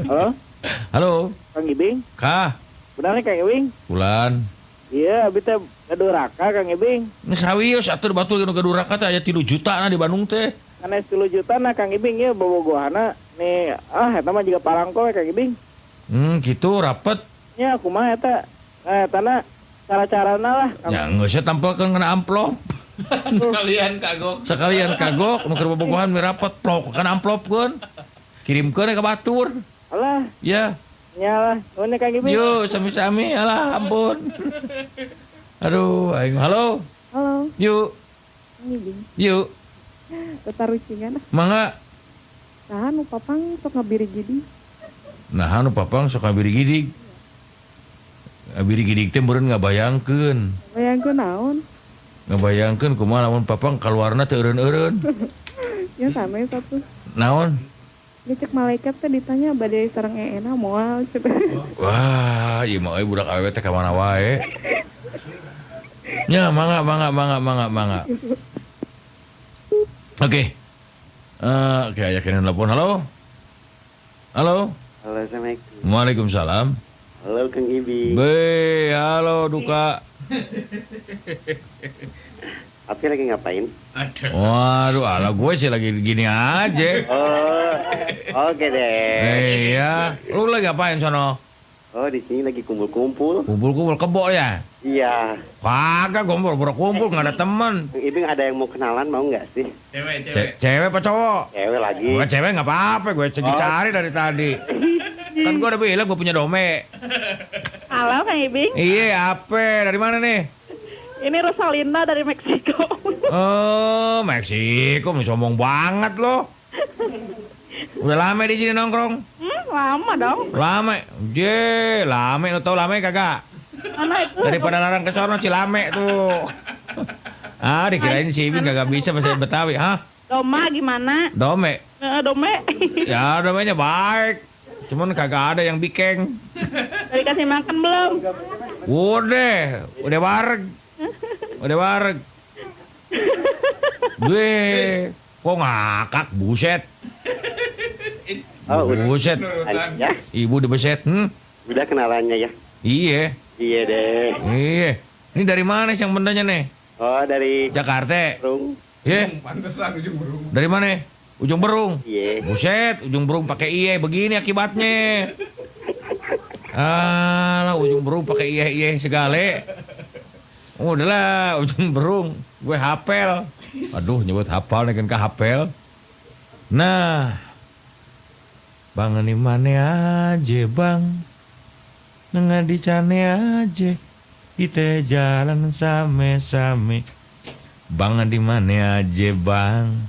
Halo. Halo. Kang Ibing. Kah. Benar nih Kang Ibing? Bulan. Iya, abi teh gaduh raka Kang Ibing. Geus sawios atuh batur nu gaduh raka teh aya 3 juta na di Bandung teh. Sanes 3 juta na Kang Ibing ieu bobogohana nih ah eta mah jiga parangko we Kang Ibing. Gitu rapet. Nya kumaha eta? Etana cara-carana lah. Ya geus sia tampelkeun kana amplop. Sekalian kagok. Sekalian kagok nu keur bobogohan we rapet plok kana amplopkeun. Kirimkeun ka batur. Alah. Ya. Nya lah, nuhun Kang Ibing. Yuk, sami-sami. Alah, ampun. Aduh, aing halo. Halo. Yuk. Kang Ibing. Yuk. Tetarucingan. Mangga. Nah, nu papang sok ngabirigidig. Nah, nu papang sok ngabirigidig. Ngabirigidig teh meureun ngabayangkeun. Bayangkeun naon? Ngabayangkeun kumaha lamun papang kaluarna teu eureun-eureun. Ya sanes atuh. Naon? Cek malaikat teh ditanya bade sareng eena moal. Wah, ieu mah euy budak awewe teh ka mana wae. Nya mangga mangga mangga mangga mangga. Oke. Oke, aya kene telepon. Halo. Halo. Halo, Assalamualaikum. Waalaikumsalam. Halo Kang Ibing. Be, halo Duka. Api lagi ngapain? Aduh. Waduh, ala gue sih lagi gini aja. Oh, oke deh. Iya, lu lagi ngapain sono? Oh, di sini lagi kumpul-kumpul. Kumpul-kumpul kebo ya? Iya. Kagak, gue boro-boro kumpul, nggak ada teman. Ibing ada yang mau kenalan, mau nggak sih? Cewek, cewek. Cewek apa cowok? Cewek lagi. Gue cewek nggak apa-apa, gue cari dari tadi. Kan gue udah bilang gue punya dome. Halo Kang Ibing. Iya, apa? Dari mana nih? Ini Rosalinda dari Meksiko. Oh, Meksiko, sombong banget loh. Udah lama di sini nongkrong? Lama dong. Lama, je, lame lo tau lame kagak? Mana itu? Daripada larang ke sono si lame tuh. Ah, dikirain si Ibing kagak bisa bahasa Betawi, hah? Doma gimana? Dome. Dome. Ya, domenya baik. Cuman kagak ada yang bikeng. Udah dikasih makan belum? Udah wareg. Udah wareg. Gue kok ngakak buset. Oh, buset. Ya. Ibu dibeset. Udah kenalannya ya? Iya. Iya deh. Iya. Ini dari mana sih yang bendanya nih? Oh, dari Jakarta. Berung. Iya. Pantesan Ujung Berung. Dari mana? Ujung Berung. Iya. Buset, Ujung Berung pakai iye begini akibatnya. Alah, Ujung Berung pakai iye iye segale. Udahlah, Ujung Berung, gue hafal. Aduh, nyebut hafal nih kan ke hafal. Nah, bang ini mana aja bang, nengah di cane aja, kita jalan same-same. Bang di mana aja bang,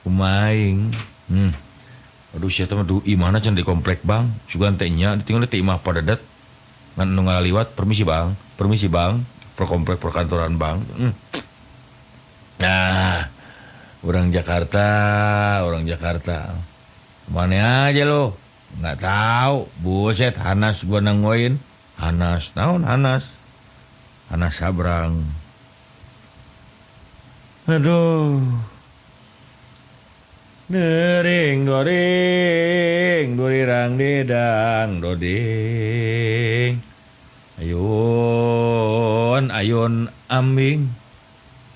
kumaing. Aduh, siapa mah duh, imahna can di komplek bang, sugan teh nya, ditinggal teh imah padadat, ngan nu ngaliwat, permisi bang, permisi bang. Perkomplek perkantoran bang. Nah, orang Jakarta. Mana aja lo? Nggak tahu. Buset, Hanas gua nanggoin. Hanas, naon Hanas? Hanas Sabrang. Aduh. Dering doring, dorirang dedang doding. Ayun, ayun ambing,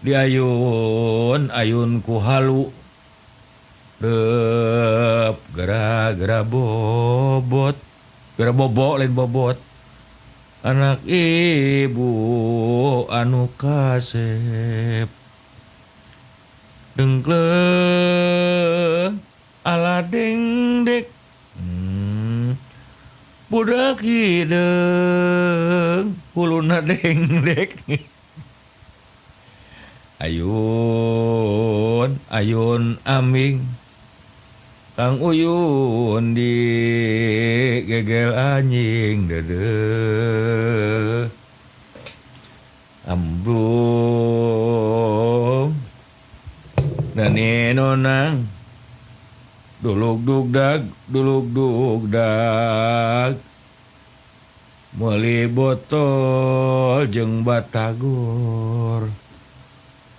diayun, ayun ku halu, dep, gara-gara bobot, gara bobok lain bobot, anak ibu anu kasep, dengkleng, ala dengdek. Budak hideung huluna dengdek. Ayun, ayun aming, Kang Uyun di gegel anjing dede. Ambrung naninonang duluk dugdag duluk dugdag meuli botol jeung batagor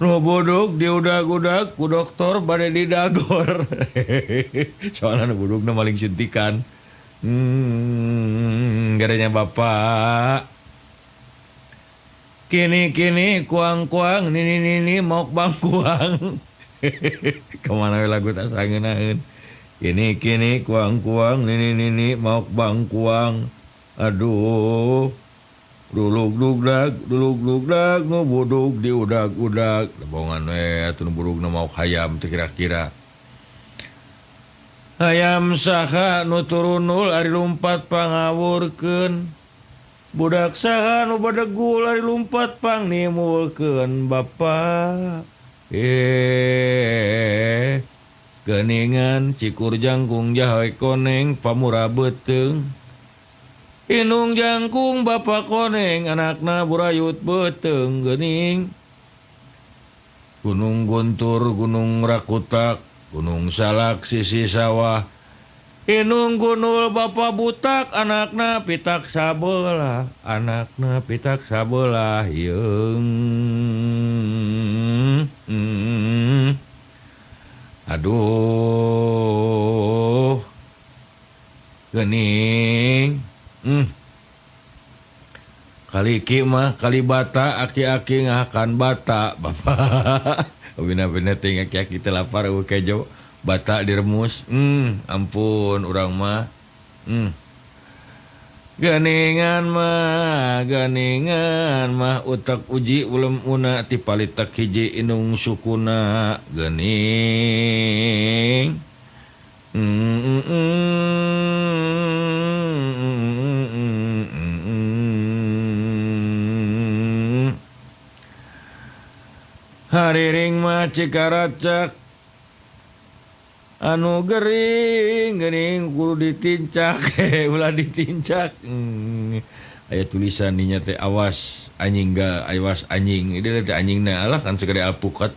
Nu buduk diudag-udag ku doktor bade didagor. Soalna nu budukna maling suntikan. Garanya bapak. Kini-kini kuang-kuang nini-nini maok bangkuang. Kemana we lagu tak sangeunaeun. Kini-kini kuang-kuang nini-nini maok bangkuang. Aduh. Dulug dugdag, dulug dugdag, nu buduk diudag-udag. Lebongan we atuh nu budukna maok hayam teh kira-kira. Hayam saha nu turunul ari lumpat pangawurkeun. Budak saha nu badegul ari lumpat pangnimulkeun bapa. Geuningan cikur jangkung jahoe koneng pamura beuteung. Inung jangkung bapa koneng anakna burayut beuteung geuning. Gunung Guntur Gunung Rakutak Gunung Salak sisi sawah. Inung gunul bapa butak anakna pitak sabelah, anakna pitak sabelah yeung. Aduh. Geuning. Kaliki mah kalibata aki-aki ngahakan bata bapak. Bina-bina ting aki-aki teh lapar eueuh kejo. Bata diremus. Ampun urang mah. Ganingan mah utak uji ulem una ti palitak hiji inung sukuna geuning. Hariring mah cikaracak anu gering gering kudu ditincak ulah ditincak. Aya tulisan dinya teh awas anjing ga awas anjing ieu teh anjingna alah kan segede alpukat.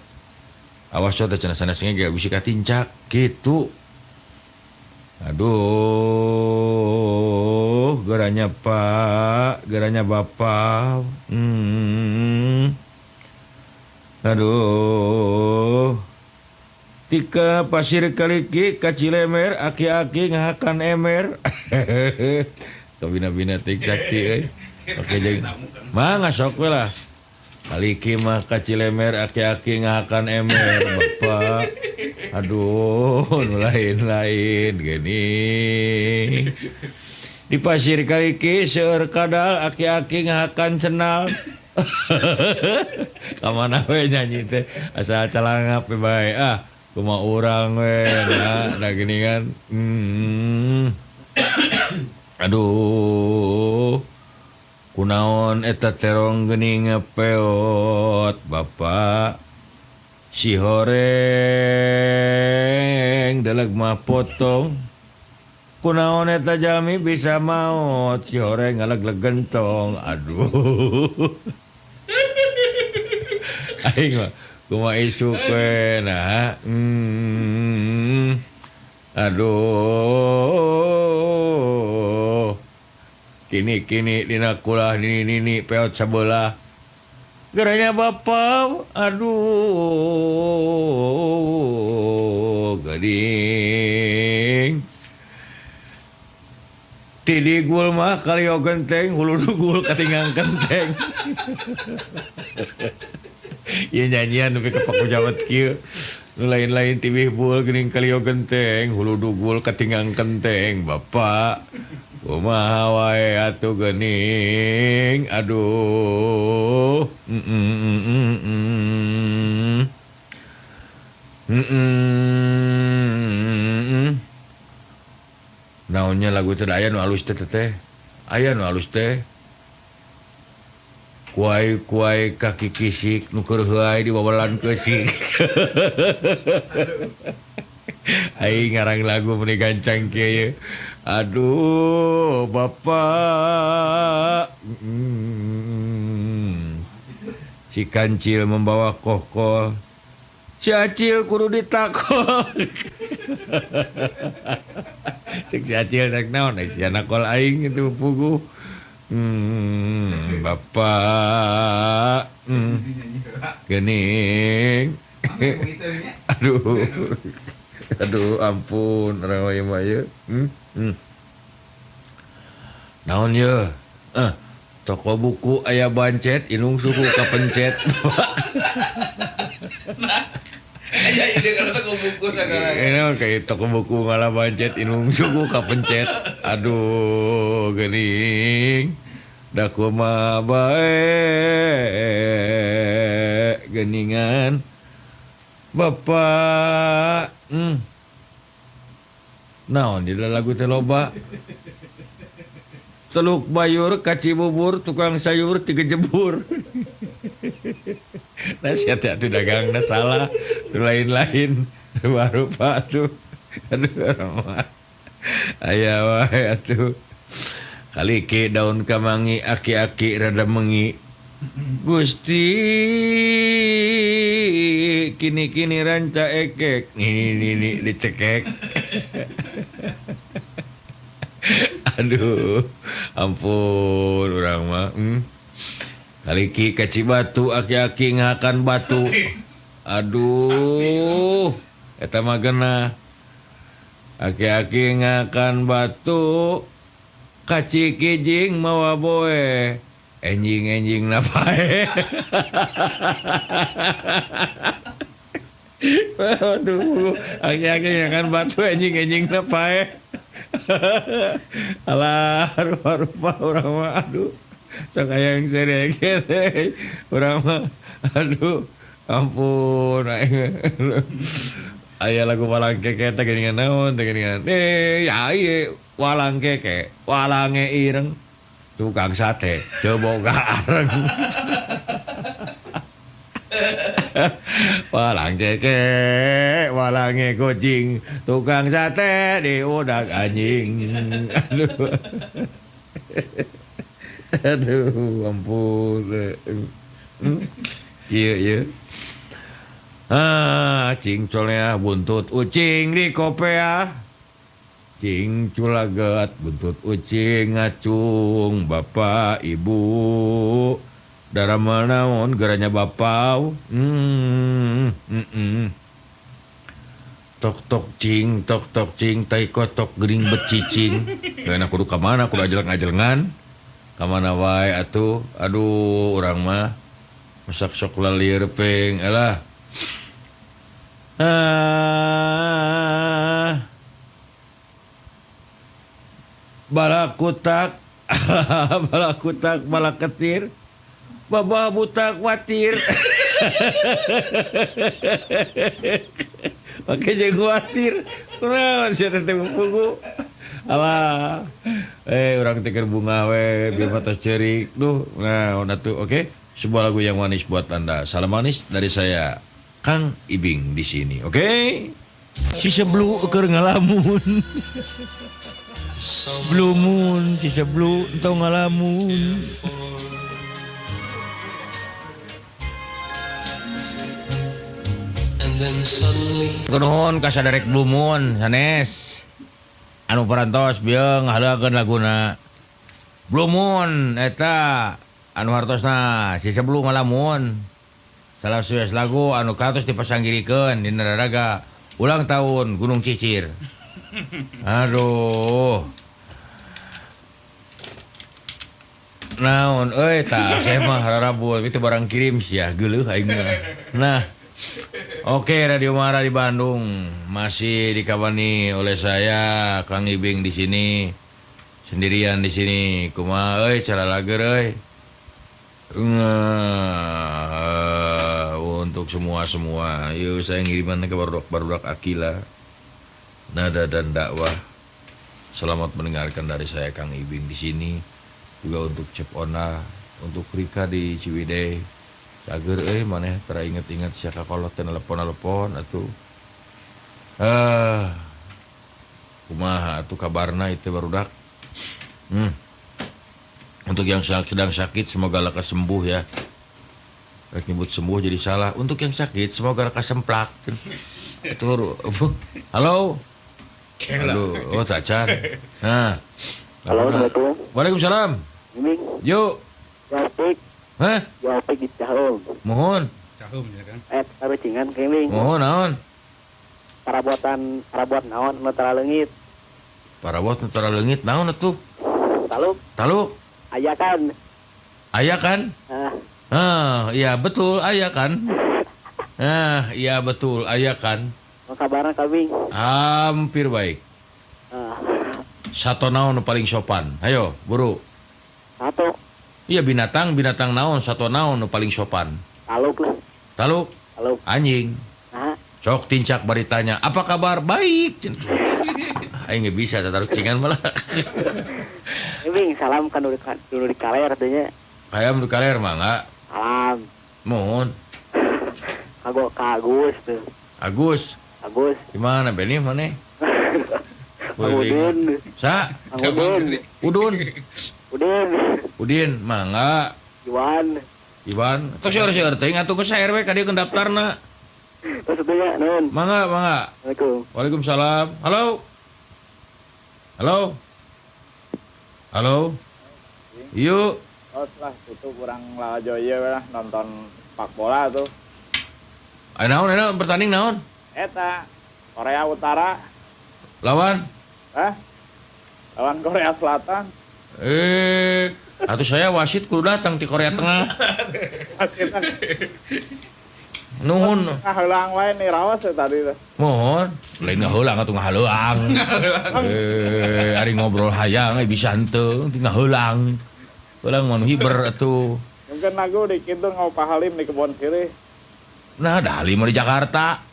Awas teh cenah sanesnya ge bisi katincak kitu. Aduh, geranya Pak, geranya Bapak. Aduh. Tika pasir kaliki ka Cilemer aki-aki ngahakan emer. Kabina-bina tik sakti euy. Oke jeung mah ngasok we lah. Kaliki mah ka Cilemer aki-aki ngahakan emer bapak. Aduh, nu lain-lain geuning. Di pasir kaliki seueur kadal aki-aki ngahakan cenal. Ka mana we nyanyi teh asal calangap we bae ah. Kumaha urang we nah gini kan. Aduh. Kunaon eta terong geuning peot bapak. Si horeng deleg mah potong. Kunaon eta jalmi bisa maot si horeng ngalegleg gentong. Aduh. Aing mah kumaha isuk we nah. Aduh. Kini-kini dina kulah nini-nini peot sabelah. Geranya bapak, aduh geuning. Tidigul mah kalio genteng, hulu dugul katinggang kenteng. Ieu nyanyian nepi ka pakujawat kieu. Nu lain-lain tibih bul geuning kalio genteng, hulu dugul katinggang kenteng, bapak. Kumaha wae atuh geuning, aduh. Naonnya lagu teh aya nu alus teh teh. Aya nu alus teh. Kuai-kuai kaki kisik nu keur heuay diwawalan keusik. Aing ngarang lagu meni gancang kieu ye. Aduh, bapak. Si kancil membawa kohkol. Si acil kudu ditakol. Cek si acil rek naon, si nakol aing itu puguh. Bapak. Geuning. Aduh. Aduh ampun urang mah ieu. Naon ye? Toko buku aya bancet inung suku kapencet. Nah, aya ide kana toko buku sagala. Ini kayak toko buku ngalah bancet inung suku kapencet. Aduh geuning. Da kumaha bae geuningan. Bapak. Naon di lagu teh loba. Teluk bayur, kaci bubur, tukang sayur, tiga jebur. Nah, siapa tuh dagangna salah, lain-lain, baru pak tuh. Aduh, mah. Aya wae atuh. Kaliki daun kamangi, aki-aki rada mengi. Gusti, kini-kini ranca ekek, nini-nini dicekek. Aduh, ampun urang mah. Kaliki ka Cibatu aki-aki ngahakan batu. Aduh, eta mah geunah. Aki-aki ngahakan batu, ka Cikijing mawa boe. Enjing-enjing na pae. Aduh, aki-aki ngahakan batu enjing-enjing na pae. Alah, rupa-rupa urang mah aduh. Sok aya yang serege teh. Urang mah aduh, ampun aing. Aya lagu walang keke teh geuningan naon teh geuningan. Ya ieu walang keke, walange ireng. Tukang sate teu boga areng. Walang keke, walange kucing, tukang sate diudak anjing. Aduh. Aduh, ampun. Iya, iya. Ah, cingcolnya buntut ucing di kopea. Cingculaget buntut ucing ngacung bapak ibu. Darah manaon geranya bapau. Tok tok cing, tok tok cing, tai kotok gering becicing. Enak kudu ka mana, kudu ajeleng-ajelengan. Ka mana wae atuh. Aduh, urang mah masak sok lalir peng elah. Balakutak, balakutak, balaketir. Baba butak watir. Pakai jeung watir. Kunaon sia teh pugu. Alah. Urang teh keur bunga we bieu mah tos ceurik. Duh, nah atuh oke. Sebuah lagu yang manis buat Anda. Salam manis dari saya Kang Ibing di sini. Oke. Si seblu keur ngalamun. Blue moon, si seblu entong ngalamun. Nuhun ka saderek Blue Moon sanes. Anu parantos bieu ngahaleungkeun laguna Blue Moon eta anu hartosna si seblu ngalamun. Salah sawios lagu anu kantos dipasanggirikeun dina raraga ulang tahun Gunung Cicir. Aduh. Naon euy tah saya mah rarabul itu barang kirim sia geuleuh aing mah. Nah. Oke, Radio Mara di Bandung masih dikawani oleh saya Kang Ibing di sini. Sendirian di sini. Kumaha euy cara lager euy. Untuk semua-semua. Yuk saya ngiriman ke barudak Akila. Nada dan dakwah. Selamat mendengarkan dari saya Kang Ibing di sini. Juga untuk Cep Ona, untuk Rika di Ciwidey. Cager euy maneh tara inget-inget sia ka kolot teh telepon-telepon atuh. Kumaha atuh kabarna itu barudak. Untuk yang sedang sakit semoga lekas sembuh ya. Rek nyebut sembuh jadi salah. Untuk yang sakit semoga lekas semplak. Atuh. Halo. Halo, oh tacan. Nah. Halo, Assalamualaikum. Waalaikumsalam. Yuk. Yapik. Hah? Yapik di Caung. Mohon. Cahum ya kan. Tarucingan Kang Ibing. Oh, naon? Parabotan, parabot naon nu tara leungit. Parabot nu tara leungit naon atuh? Taluk. Taluk. Aya kan? Aya kan? Ah, iya betul, aya kan? Ah, iya betul, aya kan? Apa kabarna Kang Ibing? Hampir baik. Sato naon nu paling sopan? Ayo, buru. Sato. Iya binatang, binatang naon, sato naon nu paling sopan? Taluk lah. Taluk? Taluk. Anjing. Nah. Sok tincak bari tanya, apa kabar? Baik. Aing nggak bisa tarucingan malah. Ibing, salam kan dulu di kaler artinya. Kayak di kaler mangga. Salam. Mohon. Kago ka Agus tuh. Agus. Agus. Gimana Beni mana? Udin. Sa? Udin. Udun. Udin. Udin, mangga. Iwan. Iwan. Tos seueur-seueur teuing atuh geus RW ka dieu daftarna. Tos teu nya, nuhun. Mangga, mangga. Assalamualaikum. Waalaikumsalam. Halo. Halo. Halo. Yuk. Oh, lah itu kurang lalajo ieu lah nonton sepak bola tuh. Ayo naon, naon bertanding naon? Eta Korea Utara. Lawan? Hah? Lawan Korea Selatan. Atau saya wasit kudu datang di Korea Tengah. Nuhun. Ngaheulang wae nih rawas ya tadi tuh. Mohon, lain ngaheulang atuh ngaheulang. Ari ngobrol hayang bisa henteu, ngaheulang. Heulang mah nu hiber atuh. Mungkin lagu di kitu ngau Halim di Kebon Sirih. Nah, da Halim mah di Jakarta.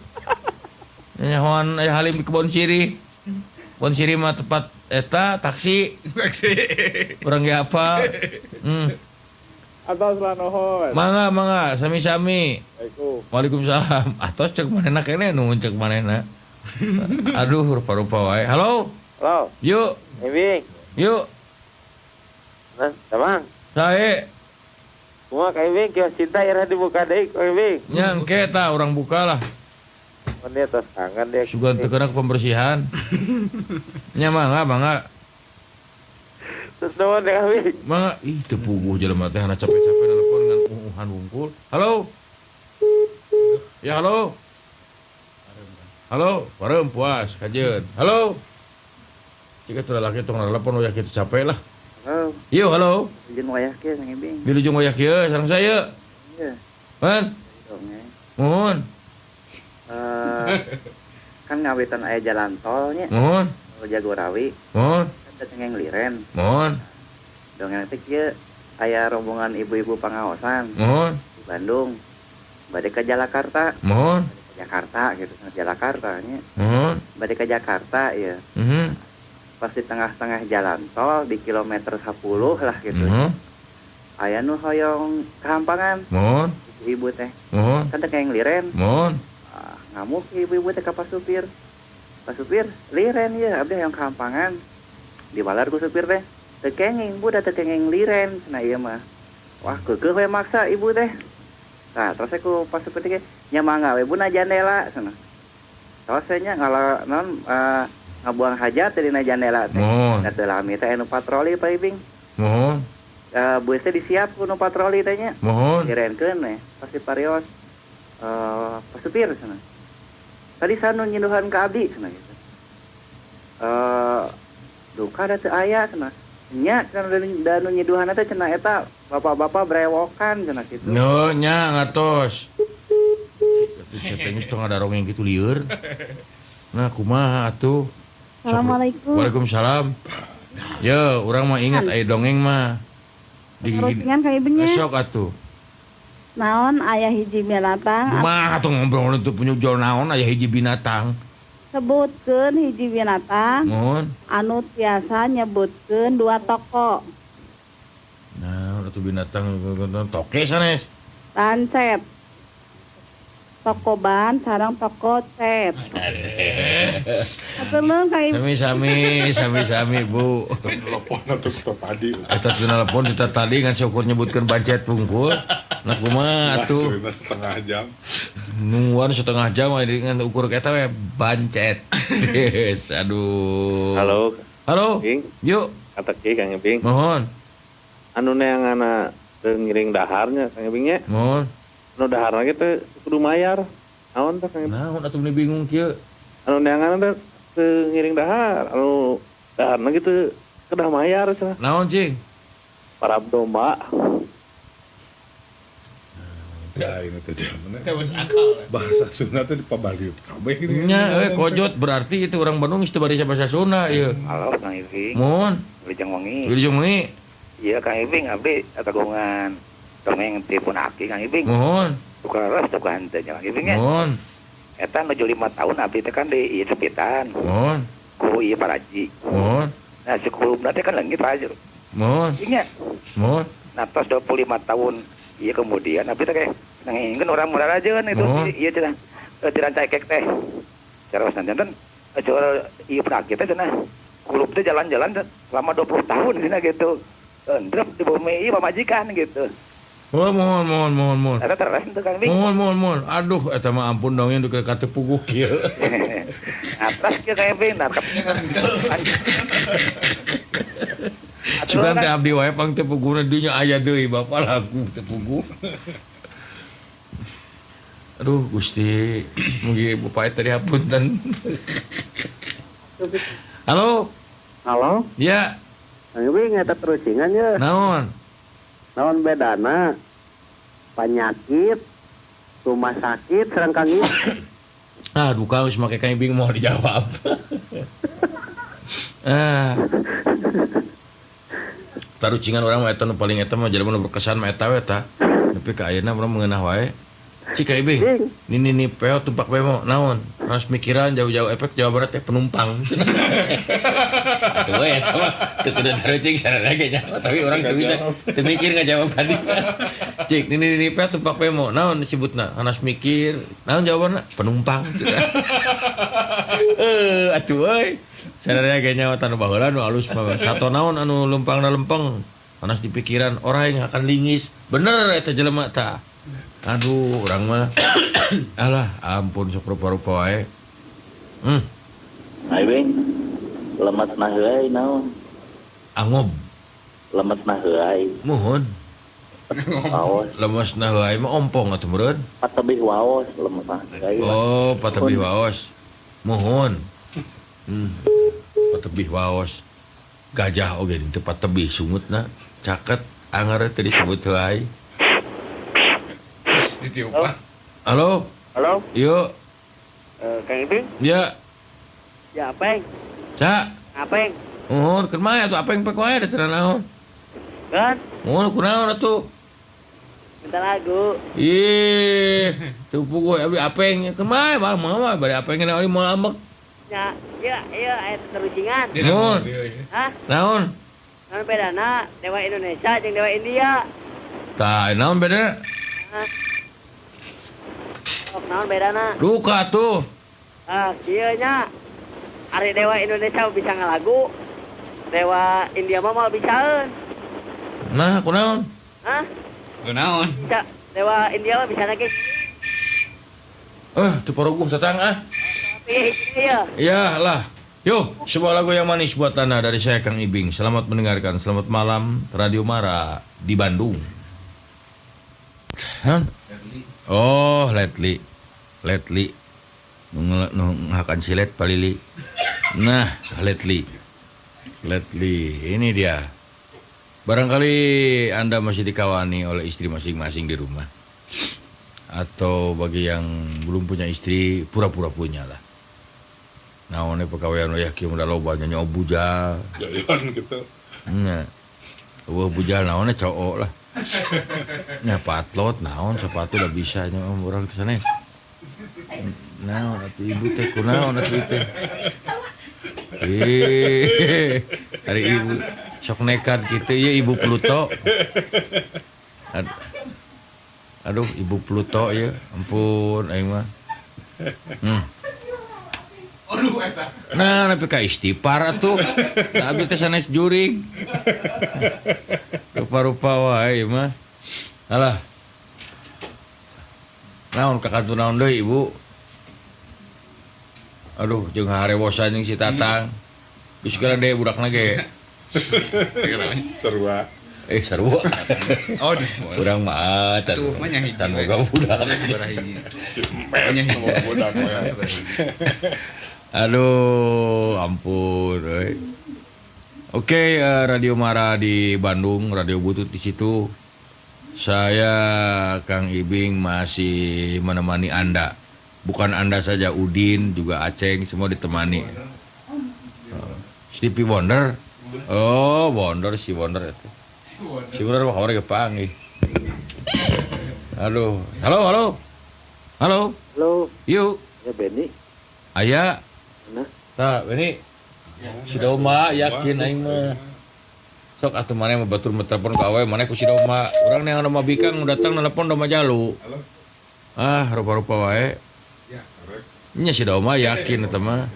Nyahoan aya Halim di Kebon Sirih. Kebon Sirih mah tempat eta taksi. Taksi. Urang ge apa? Atos lah nuhun. Mangga, mangga, sami-sami. Waalaikumsalam. Waalaikumsalam. Atos cek manehna kene nuhun cek manehna. Aduh, rupa-rupa wae. Halo. Halo. Yuk. Ibing. Yuk. Nah, Damang. Sae. Kumaha Kang Ibing kios cinta ira dibuka deui Kang Ibing. Nya engke tah urang buka lah. Mun dia tos kangen dia. Sugan teu kena pembersihan. Nya mangga, mangga. Terus nuhun Kang Ibing. Mangga, ih teu puguh jelema teh hana capek-capek nelpon ngan uuhan wungkul. Halo. Ya halo. Halo, pareum puas kajeun. Halo. Jika teu lalaki tong nelpon ulah kitu capek lah. Halo. Yo, halo. Wilujeng wayah kieu Kang Ibing. Wilujeng wayah kieu sareng saya. Iya. Pan. Mohon. Kan ngawitan aya jalan tolnya. Mohon. Jagorawi. Mohon. Kan dateng liren. Mohon. Dongeng teh kieu aya rombongan ibu-ibu pangaosan. Mohon. Di Bandung. Bade ke Jakarta. Mohon. Bade ke Jakarta gitu, Jakarta nya. Mohon. Bade ke Jakarta ya. Pas di tengah-tengah jalan tol di kilometer 10 lah gitu. Aya nu hoyong kahampangan. Mohon. Ibu teh. Mohon. Kan teh kayak liren. Mohon. Ngamuk ibu-ibu teh ka Pak Supir. Pak Supir, liren ya, abdi hoyong kahampangan. Diwalar ku supir teh. Teu kenging, Bu, da teu kenging liren cenah ieu mah. Wah, keukeuh we maksa ibu teh. Nah, terus ku Pak Supir teh nya mangga we Bu na jandela cenah. Tos we nya ngala naon ngabuang hajat dina jandela teh. Mohon. Da teu lami teh anu patroli Pak Ibing. Mohon. Bus teh disiap ku nu patroli teh nya. Mohon. Direnkeun we pasti parios. Pak Supir cenah. Tadi sanu nyinduhan ka abdi cenah gitu. Duka da teu aya cenah. Nya cenah da nu nyiduhan teh cenah eta bapak-bapak brewokan cenah kitu. No nya ngatos. Atuh sia teh geus tong ngadarongeng kitu lieur. Nah, kumaha atuh? Assalamualaikum. Waalaikumsalam. Yo, urang mah inget aya dongeng mah. Tarucingan Kang Ibing nya. Sok atuh. Naon aya hiji binatang. Kumaha atuh ngobrol teu punya jol naon aya hiji binatang. Sebutkeun hiji binatang. Mohon. Anu tiasa nyebutkeun dua toko. Nah, atuh binatang toke sanes. Lancet. Toko ban sareng toko cat. Atur nuhun Kang Ibing. Sami-sami, sami-sami Bu. Telepon atuh tadi. Eta telepon kita tadi ngan syukur nyebutkeun bancet pungkul. Nah kumaha atuh? Setengah jam. Nungguan setengah jam ngan ukur eta we bancet. Yes, aduh. Halo. Halo. Bing. Yuk. Ateki Kang Ibing. Mohon. Anu neangana teu ngiring daharnya Kang Ibing nya. Mohon. Nu daharna ge teu kudu mayar. Naon teh Kang Ibing? Naon atuh meni bingung kieu? Anu neangan teh teu ngiring dahar, anu daharna ge teu kedah mayar cenah. Naon cing? Parab domba. Ya ini teh jamanna. Teu akal. Bahasa Sunda teh dipabaliut kabeh gini. Nya euy kojot berarti itu orang Bandung geus teu barisa bahasa Sunda ieu. Halo Kang Ibing. Mun. Wilujeng wengi. Wilujeng wengi. Iya Kang Ibing abdi kagungan dongeng ti pun aki Kang Ibing. Muhun. Tukar tukar henteu nya Kang Ibing nya. Muhun. Eta nuju 5 tahun abdi teh kan di ieu sepitan. Muhun. Ku ieu paraji. Muhun. Nah si kulubna teh kan leungit paraji. Muhun. Nya. Muhun. Nah tos 25 tahun ieu kemudian abdi teh nangingkeun urang murarajeun itu ieu cenah di Rancaekek teh. Carosna janten ieu pun aki teh cenah kulub teh jalan-jalan selama 20 tahun cenah gitu. Endrep di bumi ieu pamajikan gitu. Oh, mohon mohon mohon mohon. Eta teres teu Kang Bing. Mohon mohon mohon. Aduh eta mah ampun dongeng duka ka teu puguh kieu. Atas kieu Kang Bing nah. Sugan teh abdi wae pang teu puguhna dinya aya deui bapak lagu teu puguh. Aduh Gusti, mugi bapak tadi hapunten. Halo. Halo. Ya. Kang Ibing eta terusingan ye. Naon? Naon bedana penyakit rumah sakit sareng Kang Ibing? Ah, duka geus make Kang Ibing mau dijawab. Ah. Tarucingan urang mah eta nu paling eta mah jelema nu berkesan mah eta we tah. Nepi ka ayeuna urang mengenah wae. Cik Kang Ibing. Nini ni peo tumpak bemo naon? Harus mikiran jauh-jauh efek Jawa Barat teh penumpang. Atuh we eta mah teu kudu tarucing sarana ge nyawa tapi urang teu bisa teu mikir ngajawab tadi. Cik nini ni peo tumpak bemo naon disebutna? Harus mikir naon jawabanna? Penumpang. Atuh euy. Sarana ge nyawa tanu baheula nu alus mah. Sato naon anu lempangna lempeng. Panas di pikiran orang yang akan lingis. Bener eta jelema tah. Aduh, orang mah. Alah, ampun sok rupa-rupa wae. Ai Bing, lemet na heuay naon? Angob. Lemet na heuay. Muhun. Waos. Lemes na heuay mah ompong atuh meureun. Patebih waos lemes na heuay. Oh, patebih waos. Muhun. Patebih waos. Gajah oge teu patebih sungutna, caket anger teu disebut heuay. Halo. Halo. Yuk. Kang Ibing? Ya. Ya Apeng. Ca. Apeng. Muhun keur mah atuh Apeng pek wae da teu naon. Kan? Muhun kunaon atuh? Minta lagu. Ih, teu puguh abdi Apeng keur mah bang mah bari Apeng na moal ambek. Ya, iya iya aya terucingan. Muhun. Hah? Naon? Naon bedana Dewa Indonesia jeung Dewa India? Tah, naon bedana? Hah? Naon bedana? Duka tuh. Ah, kieu nya. Ari Dewa Indonesia bisa ngalagu. Dewa India mah moal bisaeun. Nah, kunaon? Hah? Kunaon? Bisa Dewa India mah bisa lagi. Teu paroguh tatang ah. Iya. Iya lah. Yuk, sebuah lagu yang manis buat tanah dari saya Kang Ibing. Selamat mendengarkan. Selamat malam Radio Mara di Bandung. Hah? Oh, Letli. Letli. Nungakan silet palili. Nah, Letli. Letli, ini dia. Barangkali Anda masih dikawani oleh istri masing-masing di rumah. Atau bagi yang belum punya istri, pura-pura punya lah. Naonnya pekawean wayah kieu muda loba nya bujal. Jayon gitu. Nya. Eueuh bujal naonnya cowok lah. Nya patlot naon sepatu udah bisa nya urang teh sanes. Naon atuh ibu teh kunaon atuh teh. Ih, hari ibu sok nekat gitu ya ibu Pluto. Aduh, ibu Pluto ya, ampun aing mah. Aduh eta. Nah, nepi ka istighfar atuh. Da abdi teh sanes jurig. Rupa-rupa wae ieu mah. Alah. Naon ka kantu naon deui ibu? Aduh, jeung harewosan jeung si Tatang. Geus geura deui budakna ge. Sarua. Sarua. Oh, urang mah can. Tuh mah nya hiji. Can boga budak. Nya hiji budak. Aduh, ampun euy. Oke, Radio Mara di Bandung, Radio Butut di situ. Saya Kang Ibing masih menemani Anda. Bukan Anda saja, Udin juga Aceng semua ditemani. Stevie Wonder. Oh, Wonder si Wonder itu. Si Wonder mah kabar kepanggih. Aduh, halo halo. Halo. Halo. Yuk. Ya Benny. Aya. Mana? Tah, Benny. Si Doma yakin aing mah. Sok atuh maneh mah batur mah telepon ka awewe maneh ku si Doma. Urang neangan Doma Bikang nu datang nelpon Doma Jalu. Ah, rupa-rupa wae. Nya si Doma yakin eta mah.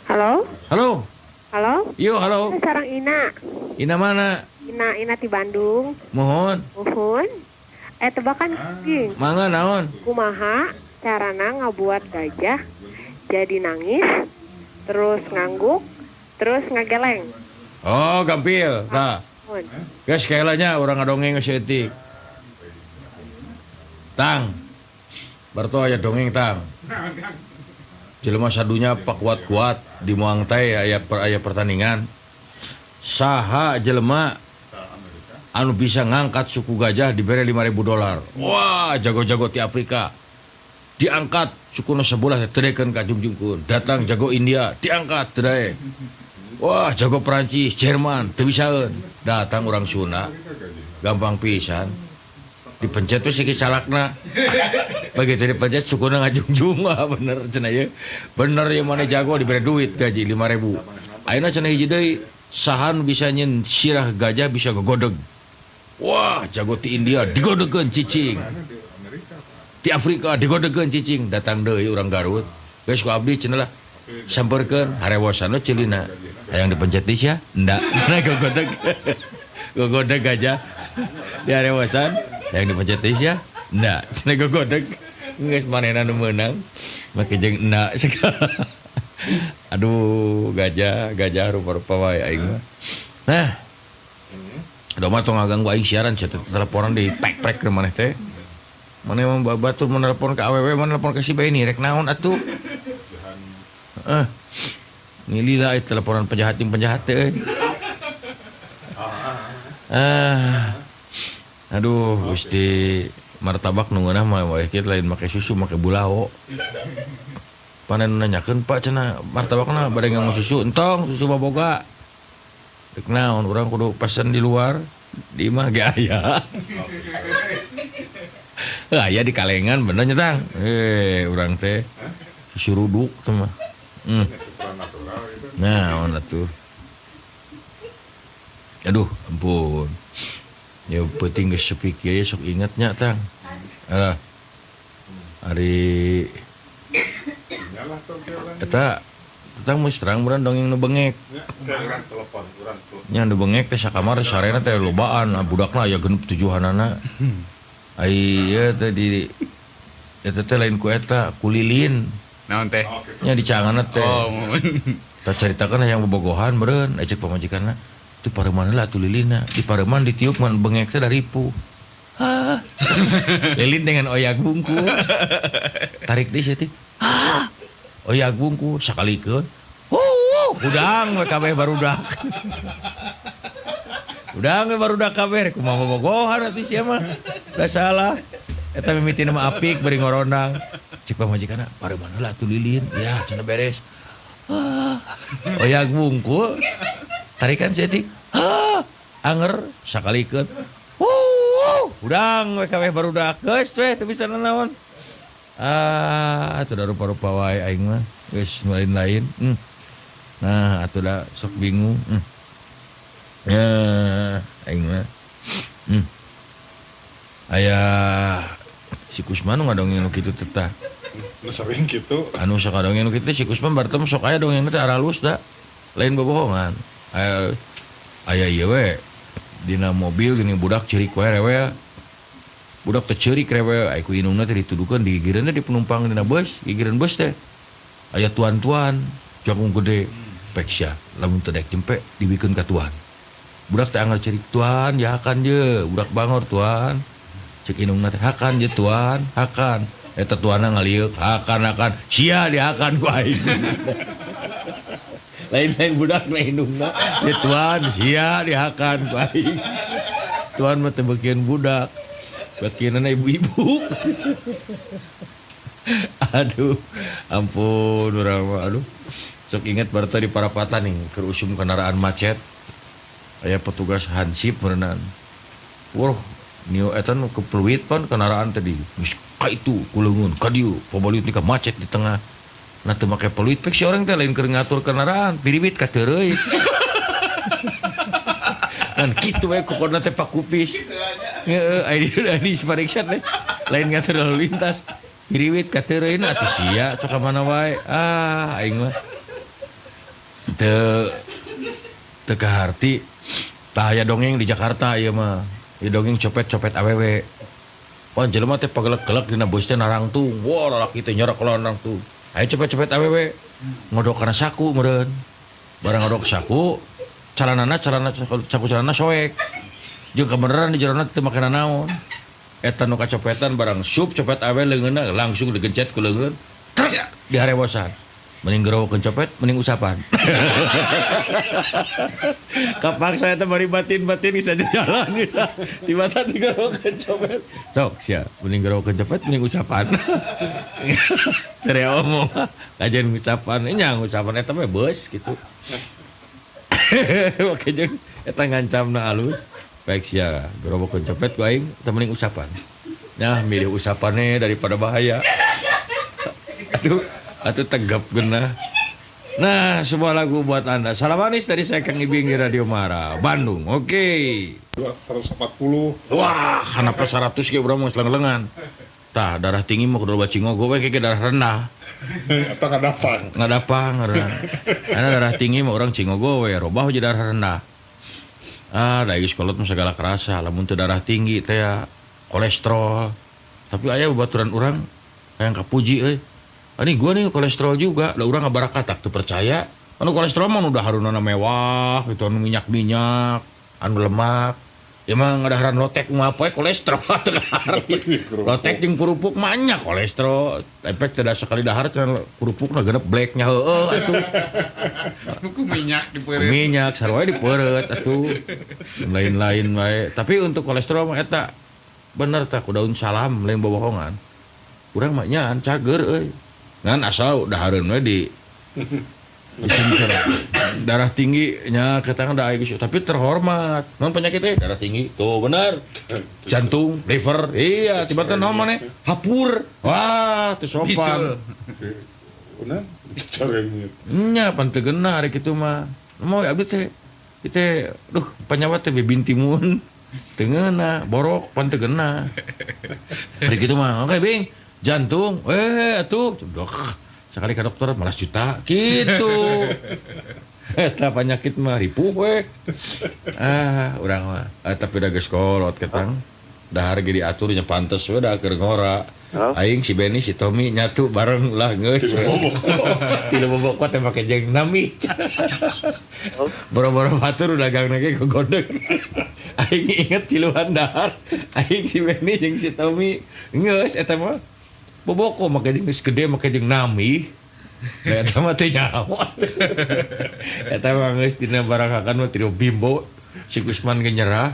Halo? Halo. Halo? Yuk, halo. Sarang Ina. Ina mana? Ina di Bandung. Mohon. Mohon. Tebakan King. Mangga naon? Kumaha carana ngabuat gajah jadi nangis, terus ngangguk, terus ngageleng. Oh, gampil. Nah. Guys, kaelanya urang ngadongeng geus eutik. Tang. Barto aya dongeng tang. Jelema sadunya pakuat-kuat di Muang Thai aya pertandingan. Saha jelema anu bisa ngangkat suku gajah dibere $5.000. Wah, jago-jago ti Afrika. Diangkat sukuna sebelah tedekeun ka jungjungkeun. Datang jago India, diangkat teu daek. Wah, jago Perancis, Jerman, teu bisaeun. Datang urang Sunda. Gampang pisan. Dipencet we siki salakna. Begitu dipencet sukuna ngajungjung. Wah, bener cenah ieu. Bener ieu maneh jago dibere duit gaji 5.000. Ayeuna cenah hiji deui, saha nu bisa nyeun sirah gajah bisa gogodeg. Wah, jago ti India digodegeun cicing. Di Afrika digodegeun cicing, datang deui urang Garut. Geus ku abdi cenah lah. Samperkeun harewosan we ceulina. Hayang dipencet di sia? Ndak. Cenah gogodeg. Gogodeg gajah. Di harewosan hayang dipencet di sia? Ndak. Cenah gogodeg. Geus manehna nu meunang. Make jeung endak segala. Aduh, gajah rupa-rupa wae aing mah. Nah. Doma tong ngaganggu aing siaran sia teleponan di pek-pek ke maneh teh. Maneh mah batur menelepon ka awewe, menelepon ka si Benny rek naon atuh. Heeh. Ngilila euy teleponan penjahat jeung penjahat teh euy. Ah. Aduh, Gusti, martabak nu ngeunah mah wae kieu lain make susu make bulao. Panen nanyakeun Pak cenah martabakna bade nganggo susu, entong susu mah boga. Rek naon urang kudu pesen di luar, di imah ge aya. Aya di kalengan bener nya tang. Urang teh susu ruduk teh mah. Nah, on atuh. Aduh, ampun. Ya penting geus sepi kieu sok inget nya tang. Alah. Ari eta tang geus terang urang dongeng nu bengek. Nya nu bengek teh sakamar sarena teh lobaan, budakna aya genep tujuhanana. Ai ieu teh di eta teh lain ku eta, ku lilin. Naon teh? Nya dicanganna teh. Oh, tah caritakeun hayang bobogohan meureun, cek pamajikanna. Teu pareuman heula atuh lilinna. Di pareuman ditiup ngan bengek teh daripu. Hah. Lilin dengan oyak bungku. Tarik deui sia teh. Hah. Oyak bungku sakalikeun. Wuh, hudang we kabeh barudak. Hudang we barudak kabeh kumaha bobogohan atuh sia mah. Da salah. Eta mimitina mah apik bari ngorondang. Cek pamajikanna pareuman heula atuh lilin. Ya cenah beres. Hah. Oyak bungku. Tarikan sia teh. Hah. Anger sakalikeun. Wuh, hudang we kabeh barudak. Geus we teu bisa nanaon. Ah, atuh da rupa-rupa wae aing mah. Geus nu lain-lain. Nah, atuh da sok bingung. Ya, aing mah. Aya si Kusman nu ngadongeng nu kitu teh tah. Nu sering kitu. Anu sok ngadongeng nu kitu si Kusman bartem sok aya dongeng teh aralus da. Lain bobohongan. Aya aya ieu we dina mobil geuning budak ceurik wae rewel. Budak teh ceurik rewel, aya ku indungna teh dituduhkeun digigireun teh di penumpang dina bus, gigireun bus teh. Aya tuan-tuan jangkung gede, pek sia, lamun teu daek jempe dibikeun ka tuan. Budak teh anggar cerik tuan dihakan je, budak bangor tuan. Cek indungna teh hakan je tuan, hakan. Eta tuanna ngalieuk, hakan hakan. Sia dihakan ku aing. Lain-lain budak na indungna, ye tuan sia dihakan ku aing. Tuan mah teu beukieun budak. Beukieunana ibu-ibu. Aduh, ampun urang mah aduh. Sok inget baru tadi parapatan nih keur usum kendaraan macet. Aya petugas hansip meureunan. Wah, nio eta nu kepeluit pan kendaraan tadi. Geus ka itu kuleungeun ka dieu, pabaliut ni ka macet di tengah. Nah teu make peluit pek si orang teh lain keur ngatur kendaraan, piriwit ka teureui. Kan kitu we kokona teh pakupis. Heeh, aya di pariksa teh lain ngatur lalu lintas. Piriwit ka teureuna atuh sia sok ka mana wae. Ah, aing mah teu teu kaharti. Tah aya dongeng di Jakarta ieu mah. Ieu dongeng copet-copet awewe. Pan jelema teh pagelek-gelek dina bus teh narangtung. Wah, lalaki teh nyorok narangtung. Aya copet-copet awewe ngodok kana saku meureun. Barang ngodok saku, calanana calana saku calana soek. Jeung kabeneran di jerona teu make nanaon. Eta nu kacopetan barang sup copet awewe leungeunna langsung digencet ku leungeun. Trek diharewosan. Mending gerowokeun copet, mending usapan. Kapaksa eta bari batin-batin bisa jalan bisa. Tibatan digerowokeun copet. Sok sia, mending gerowokeun copet mending usapan. Tere omong kajian usapan, nya usapan eta mah beus gitu. Oke jeung eta ngancamna alus. Baik sia, gerowokeun copet ku aing eta mending usapan. Nah, milih usapane daripada bahaya. Aduh. Atau tegap genah. Nah, sebuah lagu buat Anda. Salam manis dari saya Kang Ibing di Radio Mara, Bandung. Oke. 140. Wah, kenapa 100 ge urang mah seleng-lengan. Tah, darah tinggi mah kudu loba cingogo we ke darah rendah. Eta ngadapang. Ngadapang urang. Karena darah tinggi mah orang cingogo we, robah je darah rendah. Ah, da geus kolot mah segala kerasa, lamun teu darah tinggi teh ya, kolesterol. Tapi aya babaturan urang hayang kapuji euy. Ini gua nih kolesterol juga, lah urang ngabarakatak teu percaya. Anu kolesterol mah nu dahareunana mewah, gitu anu minyak-minyak, anu lemak. Ya mah ngadaharan lotek mah poe kolesterol teu kaharti. Lotek jeung kerupuk mah nya kolesterol. Efek teu sakali dahar cenah kerupukna genep blacknya heueuh atuh. Ku minyak dipeureut. Minyak sarua dipeureut atuh. Lain-lain wae. Tapi untuk kolesterol mah eta bener tah ku daun salam lain bobohongan. Urang mah nyaan cager euy. Ngan asal dahareun we di darah tinggi nya ketang da geus tapi terhormat. Non penyakit teh darah tinggi. Tuh bener. Jantung, liver. Iya, tiba-tiba naon maneh? Hapur. Wah, teu sopan. Bener. Carengit. Nya pan teu geunah ari kitu mah. Mau abdi teh teh duh panyawa teh bibintimun. Teu ngeunah, borok pan teu geunah. Ari kitu mah. Oke, Bing. Jantung, atuh, dok, sekali ke dokter malas juta, gitu. Eta penyakit mah ripuh we. Ah, urang mah. Tapi udah geus kolot ketang. Dahar ge diatur nya pantes we da keur ngora. Aing si Benny si Tommy nyatu bareng lah geus. Tilu bobok teh make jeung nami. Boro-boro batur dagangna ge gogodeg. Aing inget tiluan dahar. Aing si Benny jeung si Tommy geus eta mah. Boboko make jeung geus gede make jeung nami. Da eta mah teu nyaho. Eta mah geus dina barakakan mah tilu bimbo. Si Gusman ge nyerah.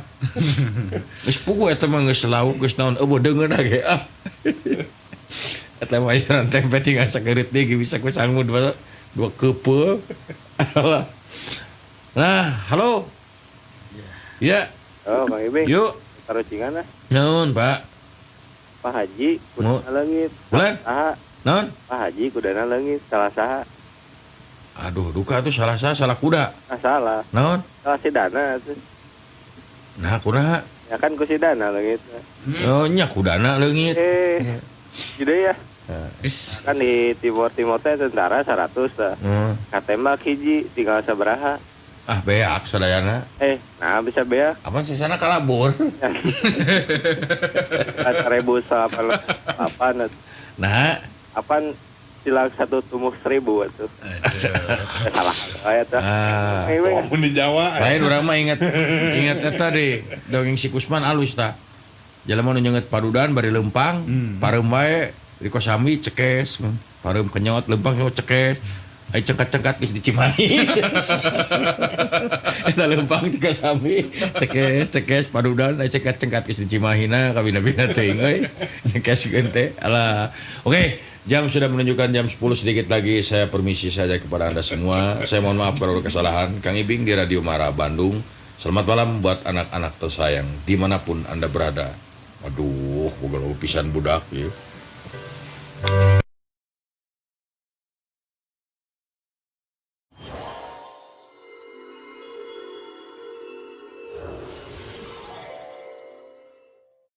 Geus puguh eta mah geus lauk geus naon eueuh deungeunna ge ah. Eta mah aya tempe tinggal sakeureut deui bisa ku sangu dua keupeul. Nah, halo. Ya. Oh, Kang Ibing. Yuk. Tarucingan ah. Naon, Pak? Pak Haji kudana leungit. Bulan? Saha? Naon? Pak Haji kudana leungit, salah saha? Aduh, duka tuh salah saha, salah kuda. Ah, salah. Naon? Salah si dana tuh. Nah, kuda. Ya kan ku si dana leungit. Oh, nya kudana leungit. Gitu ya. Kan di Timur Timur teh tentara 100 lah. Katembak hiji tinggal sabaraha. Ah, beak sadayana. Nah bisa beak. Apa sisana kalabur? 1088. Nah, apaan Silang satu tumbuh 1000 atuh. Salah. Aya tah. Ah. Lamun di Jawa. Lain urang mah inget inget eta deh dongeng si Kusman alus tah. Jelema nu nyeungeut padudan bari leumpang, pareum wae di Kosambi cekes, pareum kenyot leumpang cekes. Ai cengkat-cengkat geus di Cimahi. Eta leumpang di Kosambi cekes cekes padudan ai cengkat-cengkat geus di Cimahina kabina-bina teuing euy. Cekeskeun teh. Alah. Oke, jam sudah menunjukkan jam 10 sedikit lagi. Saya permisi saja kepada Anda semua. Saya mohon maaf kalau ada kesalahan. Kang Ibing di Radio Mara Bandung. Selamat malam buat anak-anak tersayang dimanapun Anda berada. Aduh, boga pisan budak ya.